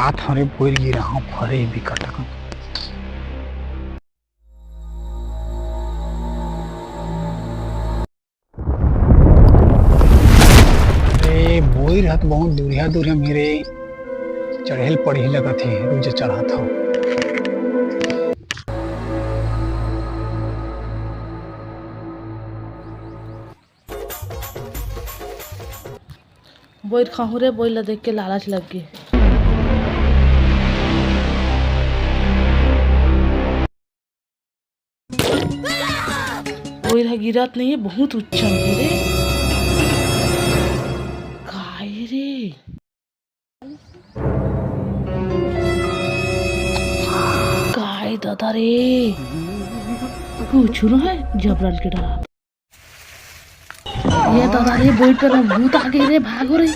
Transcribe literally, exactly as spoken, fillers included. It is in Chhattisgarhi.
हाथ हरे बोइर गिरा हूँ, फरे बिकट अकन। अरे, बोइर ह त बहुत दूरिहा दूरिहा मेरे चढ़ेल पड़ही लगत हे, रुक जा चढ़ात हव। बोइर खाहूं रे, बोइर ला देख के लालच लग गे। बोइर ह गिरत नहीं है, बहुत उछल गे रे। काय रे? काय दादा रे? कुछ ना है, जबरन के डरा। ये दादा रे, बोइर पे ना भूत आ गे रे, भागो रे।